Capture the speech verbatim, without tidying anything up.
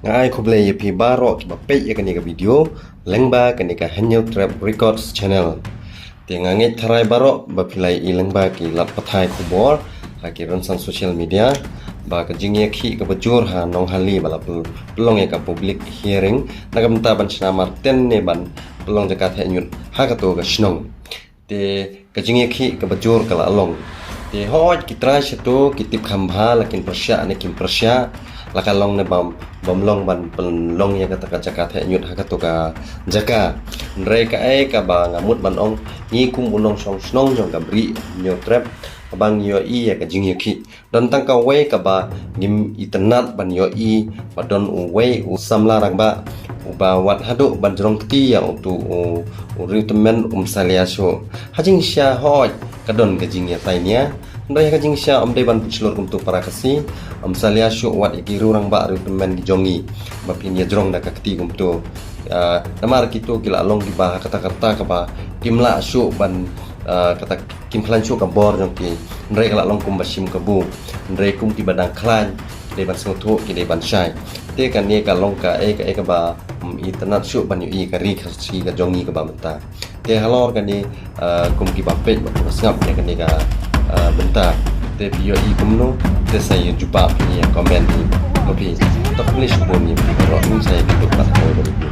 Ai khublei ïa phi baroh kiba peit ïa kane ka video lyngba kane ka Hynñiewtrep Records channel. Te nga ngeit tharai baroh ba phi la ïohi lyngba ki lad pathai khubor ha ki rynsan social media ba ka jingïakhih kaba jur ha Nonghali ba la pynlong ïa ka public hearing na ka bynta ban shna marten ne ban pynlong jaka theh ñiut ha kato ka shnong. Te ka jingïakhih kaba jur ka la long. Te hooid ki trai shato ki tip kham bha la kin pyrshah ne kim pyrshah, la ka long ne bam, bam long ban pynlong ïa kata ka jaka theh ñiut ha kato ka jaka. Hynrei kaei kaba nga mut ban ong, ngi kum u nongshong shnong jong ka Bri Hynñiewtrep, kaba ngi ïohi ïa ka jingïakhih. Don tang kawei kaba ngim itynnad ban ïohi ba don uwei u samla rangbah uba wat haduh ban jrong kti ïa uto u, u riew tymmen um salia shuh. Ha jingshisha hooid ka don ka jingïatai nia. Hynrei ha ka jingshisha ym dei ban pynshlur kumto para Khasi, um salia shuh wat ïa ki riew rangbah riew tymmen ki jong ngi ba phin ïa jrong da ka kti kumto. Ah, namar kito ki la long kiba ha kata kata kaba kim lah shuh ban, ah, kata kim khlaiñ shuh ka bor jong ki. Hynrei ka la long kumba shim kabu. Hynrei kum kiba dang khlaiñ, ki dei ban sngewthuh, ki dei ban shai. Te kane ka long kaei kaei kaba, mm, itynnad shuh ban ïohi ka ri Khasi ka jong ngi kaba mynta. Te halor kane, ah, kum kiba peit bad kiba sngap ïa kane ka, ah, bynta, te phi ïohi kumno? Te sa ïa jubab ïa comment hi ma phi. To khublei shibun ïa phi baroh, ngin sa ïa kynduh pat ha kawei ka video.